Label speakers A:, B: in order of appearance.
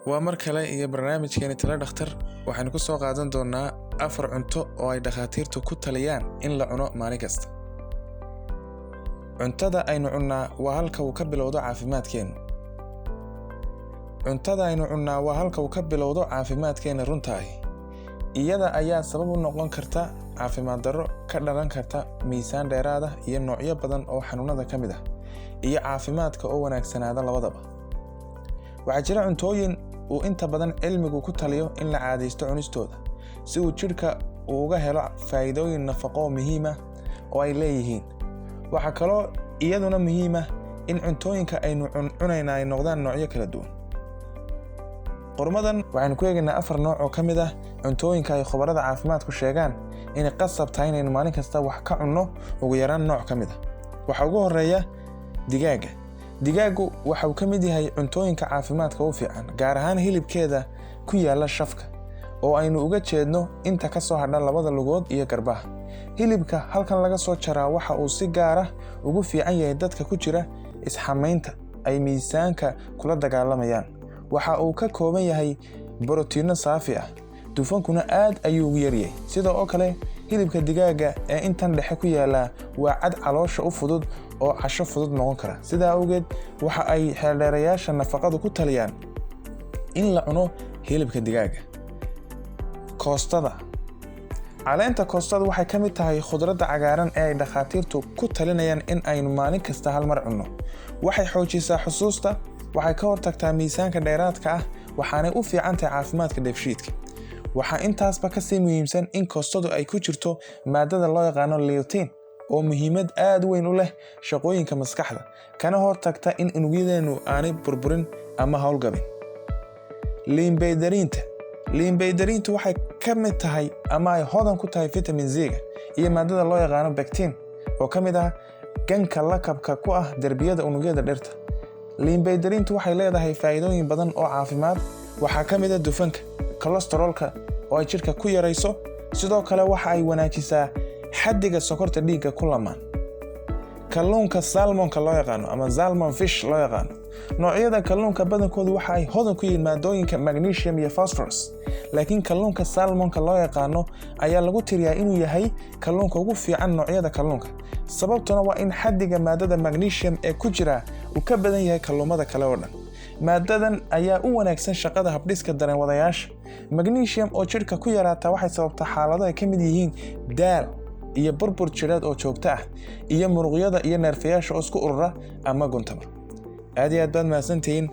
A: Waa mar kale iyo barnaamijkeeni Tala Dhakhtar. Waxaynu ku soo qaadan doonaa 4 cunto oo ay dhakhaatiirtu ku taliyaan in la cuno maalin kasta. Cuntada aynu cunnaa waa halka uu ka bilowdo caafimaadkeenu. Cuntada aynu cunnaa waa halka uu ka bilowdo caafimaadkeena runta ahi. Iyada ayaa sabab u noqon karta caafimaad darro ka dhalan karta miisaan dheeraad ah iyo noocyo badan oo xanuunada ka mid ah, iyo caafimaadka oo wanaagsanaada labadaba. Waxaa jira cuntooyin uu inta badan cilmigu ku taliyo in la caadaysto cunistooda si uu jidhka uga helo faa'iidooyin nafaqo oo muhiim ah oo ay leeyihiin. Waxaa kaloo iyaduna muhiim ah in cuntooyinka aynu cunayna ay noqdaan noocyo kala duwan. Qormadan waxaynu ku eegaynaa 4 nooc oo ka mid ah cuntooyinka ay khubarada caafimaadku sheegaan inay qasab tahay inaynu maalin kasta wax ka cunno ugu yaraan nooc ka mid ah. Waxaa ugu horreeya digaaga. Digaagu waxa uu ka mid yahay cuntooyinka caafimaadka u fiican, gaar ahaan hilibkeeda ku yaalla shafka, oo aynu uga jeedno inta ka soo hadha labada lugood iyo garbaha. Hilibka halkan laga soo jaraa waxa uu si gaar ah ugu fiican yahay dadka ku jira isxamaynta ay miisaanka kula dagaalamayaan. Waxa uu ka kooban yahay borotiinno saafi ah, dufankuna aad ayuu ugu yaryahay. Sidoo oo kale, hilibka digaaga ee intan dhexe ku yaalla waa cad caloosha u fudud oo casho fudud noqon kara. Sidaa awgeed, waxa ay xeeldheerayaasha nafaqadu ku taliyaan in la cuno hilibka digaaga. Koostada. Caleenta koostada waxay ka mid tahay khudradda cagaaran ee ay dhakhaatiirtu ku talinayaan in aynu maalin kasta hal mar cunno. Waxay xoojisaa xusuusta, waxay ka hortagtaa miisaanka dheeraadka ah, waxaanay u fiican tahay caafimaadka dheefshiidka. Waxaa intaasba ka sii muhiimsan in koostadu ay ku jirto maadada loo yaqaano lutein oo muhiimad aad u weyn u leh shaqooyinka maskaxda, kana hortagta in unugyadeennu aanay burburin ama hawlgabin. Liinbaydariinta. Liinbaydariintu waxay ka mid tahay ama ay hodan ku tahay vitamin C-ga iyo maadada loo yaqaano pectin oo ka mid ah ganka lakabka ku ah derbiyada unugyada dhirta. Liinbaydariintu waxay leedahay faa'iidooyin badan oo caafimaad. Waxaa ka mid ah dufanka, kolestaroolka oo ay jidhka ku yarayso. Sidoo kale waxa ay wanaajisaa xaddiga sokorta dhiigga ku lamaan. Kalluunka salmonka loo yaqaano ama salmon fish loo yaqaano. Noocyada kalluunka badankoodu waxa ay hodan ku yihiin maadooyinka magnesium iyo phosphorus. Laakiin kalluunka salmonka loo yaqaano ayaa lagu tiriyaa inuu yahay kalluunka ugu fiican noocyada kalluunka. Sababtuna waa in xaddiga maadada magnesium ee ku jira uu ka badan yahay kalluumada kale oo dhan. Maadadan ayaa u wanaagsan shaqada habdhiska dareenwadayaasha. Magnesium oo jidhka ku yaraata waxay sababtaa xaalado ay ka mid yihiin daal iyo burbur jireed oo joogto ah, iyo muruqyada iyo neerfayaasha oo isku urura ama guntama. Aad iyo aad baad mahadsantihiin.